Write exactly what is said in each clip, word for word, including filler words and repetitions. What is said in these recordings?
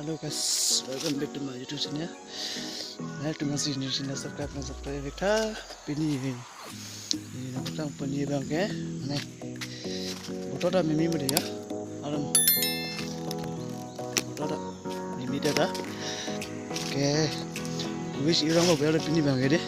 Hello guys, welcome back to my YouTube channel. Nangtum si new channel subscribe, subscribe vek tha. Pini, pini nangtum pini abang ke, ne, botor ta mimi mede ya. Alam botor ta mimi ta ta. Okay. Wish irang ko bel pini abang ke de.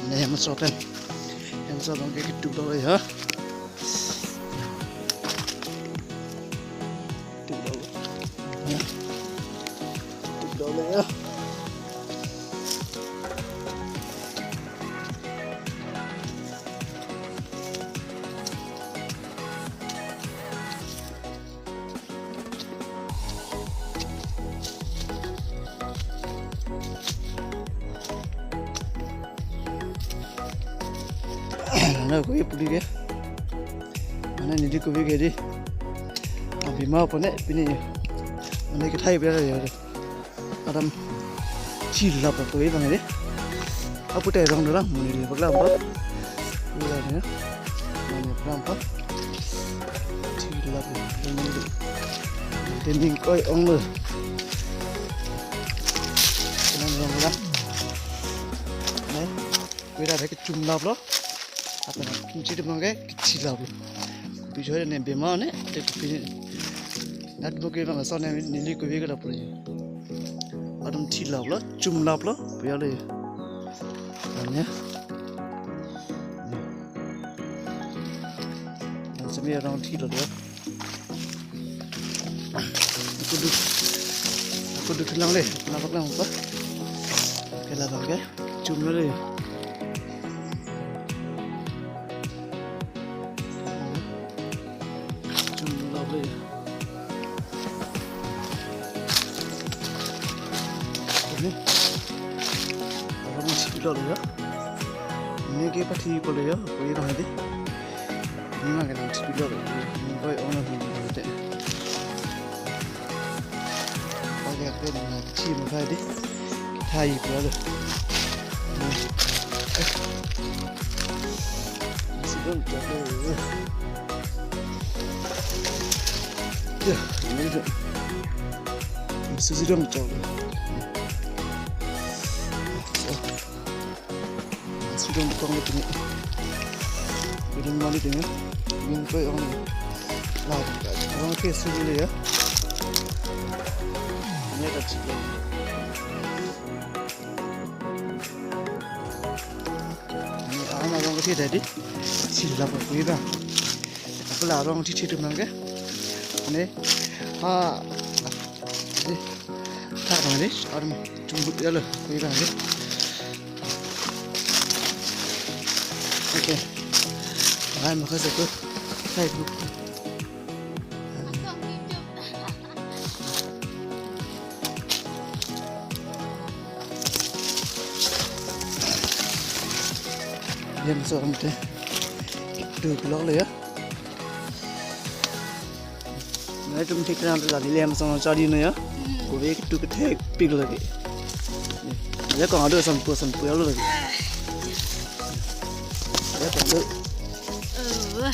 Ne, hem so pen. Hem so abang ke kitu do ya. Kitu do. Ya. Kitu do ya. Nang kopi puli ke. Mane neli kopi ke di. Abima pone pini. Mane kethai bera ya. Adam chilap kopi abang de. Apu te rong dorang muni di paklam pa. Ula ne. Muni paklam pa. Chilap. Tening koi ong lo. Kenang rong dorang. Ne. Wira thek chumlap lo. Apa na kimchi de mangke chilap lo. Kopi choi ne bema ne te kopi. Nat bo ke bang so ne neli kopi ke lap lo. Adam chilap lo, chumlap lo, pia lo. Anya. Ang sami orang chilap lo. Aku duk, aku duk lang le, kenapa lang apa? Oke lah bang ke, chum le. Chum le. Ini, orang masih dulu ya. Ini ke pati boleh ya, boleh lah nanti. Ini mah kena chipilo, ini koi ong na hum te. Pakai apa ni, chim kai di. Thai pula lo. Sidon chok lo. Ya, ini tu. Sidon chok lo. Sidon kong le tini. Sidon mali tini. Min koi ong ni. Lah, orang ke sidon le ya. Ini ada sidon. Ini orang orang ke tadi. Chilap kopi abang. Apa lah orang titi tu mangke. Ini. Ha. Ini. Tak bang deh, orang jumbo ya lo, kopi abang deh. Oke. Hai, makasih tuh. Hai, Bu. Dia masuk orang teh. Itu belok lo ya. Nangtum thik nang tu tadi lem song chari no ya. Hmm. Kopi kitu kethek pik lagi. Ya kong ado sanpo sanpo ya lo lagi. Ya kong ado. Oh.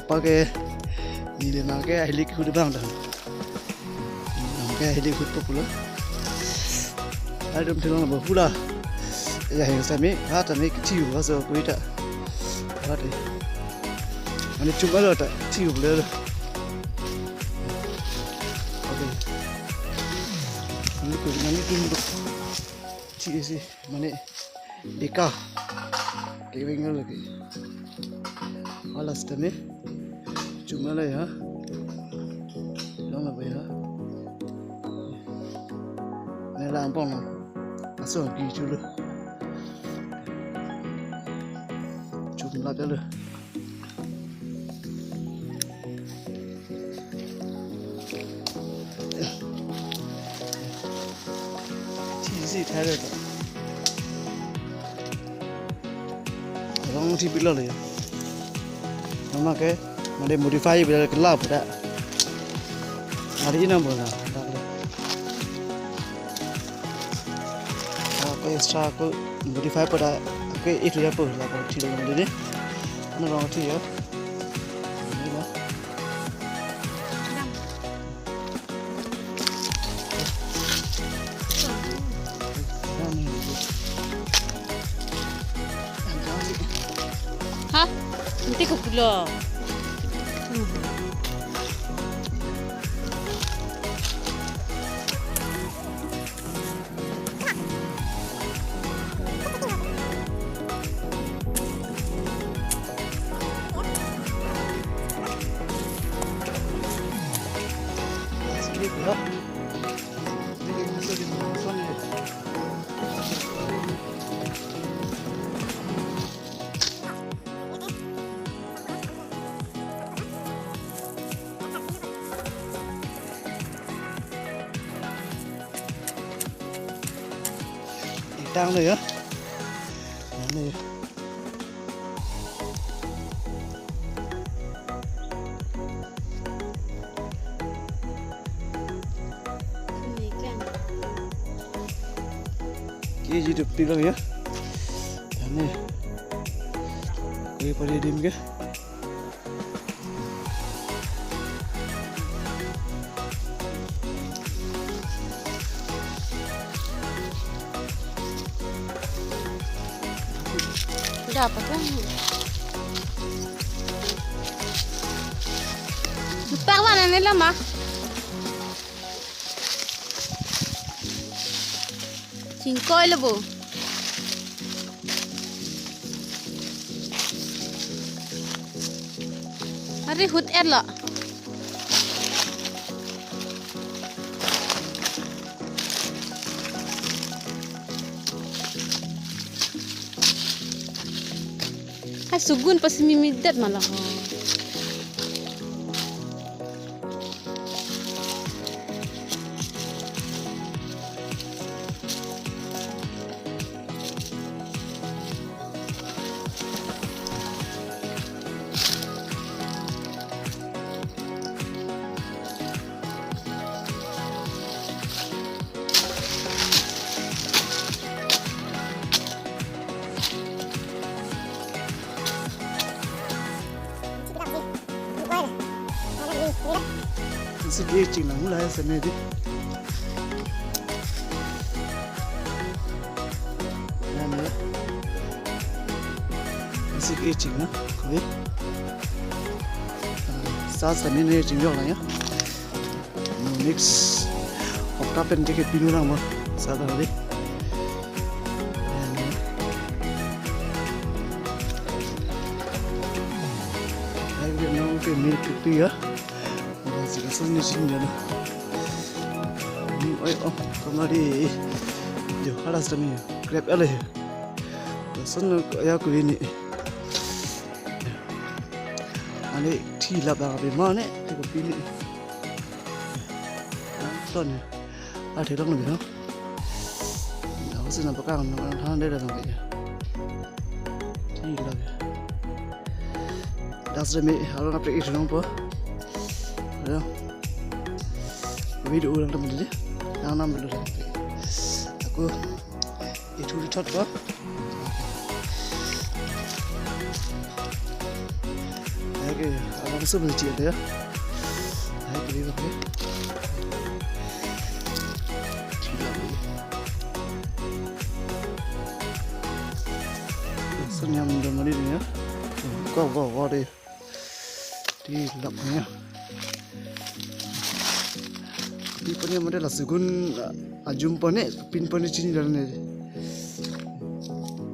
Apa ke neli nang ke ahli ke hudu bang dah. Nang ke ahli hut popular. Adum thilong bo hula. Ya, yang sami, ha, sami kecil, ha, so, kuita. Ha, deh. Mane chum alo ta, kecil boleh lo. Oke. Ini ku, ini ku untuk. Ci, si, mane. Ika. Kewing lagi. Alas tane. Chum alo ya. Long apa ya? Nela ampong. Aso ki chulo. Chum la kalo. Thisi thare ta. Rong thi pilo le. Nama ke, mane modify bila ke lap ta. Hari ini bola. Ako extra ako modify pada, ako itu ya po, la ko thi lo dini. Ano rong thi ya. Ini lah. Nanti ko pulo. Itang lo ya. Ano ya? Ini kan. Ke ji dupik lang ya. Ano ya? Ke pari dim ke? Dapat kan? Lupa lah nenek lama. Chingkoi lo bo. Ari hut er lo. Hai sugun pasi mimidet malah. Isi ke ching lang mulai sene di. Yan ya. Isi ke ching na. Koi. Sa sene ne chingjok lang ya. Next hopta pen jeke pinu nang mo. Sa ta di. Hai ke nang ke milk tea ya. Masih kasar ni sini ya. Ni oi oh kamari. Jo halas kami grab ale. Sun ya ku ini. Ani thi lap dak api ma ne, te ko pini. Ton ne. A the long ne ha. Na usi na pakang na than de da na. Thi lap. Das re me, alo na pre long po. Ya. Video ulang teman deh. Yang enam dulu. Aku itu di tot po. Hai ke, abang su beli cik ya. Hai ke, beli pakai. Senyum dan mani ya. Go, go, go deh. Thi lap ne. Pi pon ne mate la sugun, ah, ajum pon ne, pin pon ne chini dan ne.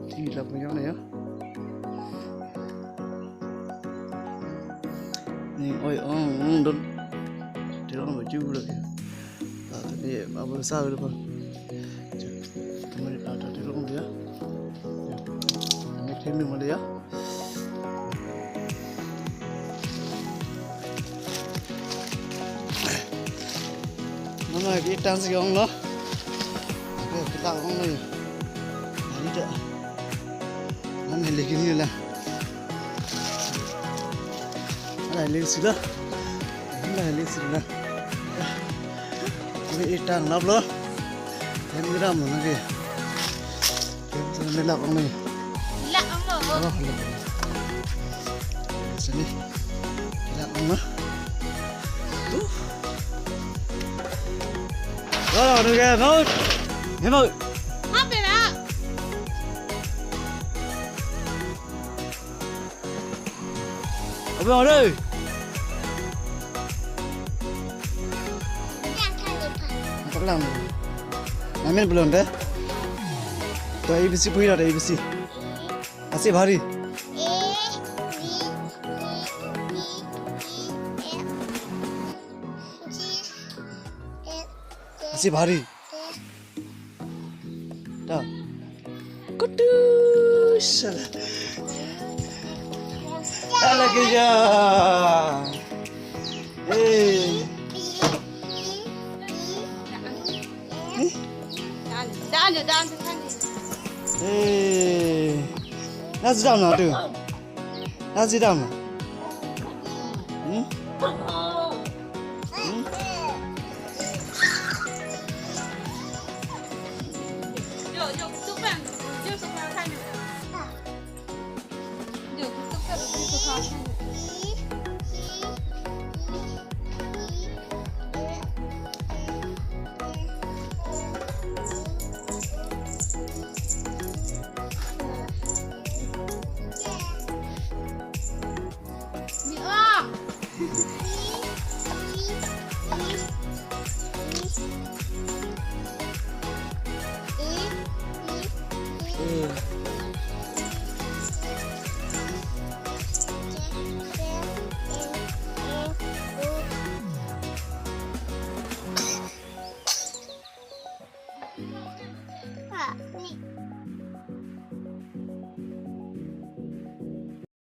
Thi lap ne ya. Ni oi ong ong don. Thi lap ne ju lagi. Ah, ni abang sa lu pon. Kemari tata di long dia. Ya. Kami kami mali ya. Mana kita si ong lo. Oke, kita ong lo ya. Ini dah. Mana lagi ni lah. Ala, ili sila. Ala, ili sila. Ini itang nap lo. Hem gram lo nake. Hem sa melak ang ni. Melak ang lo. Oh, melak. Sini. Melak ang na. Tuh. Oh, nake, no. Hemo. Apa na? Bang, oi. Nangkaplang. Namen belum deh. To A B C puri lo, A B C. Ase bhari. Ase bhari. Dah. Kudu sala. Ala kerja. Eh. Eh. Dan, dan, dan, dan. Eh. Nasi dam na tu. Nasi dam. Hmm?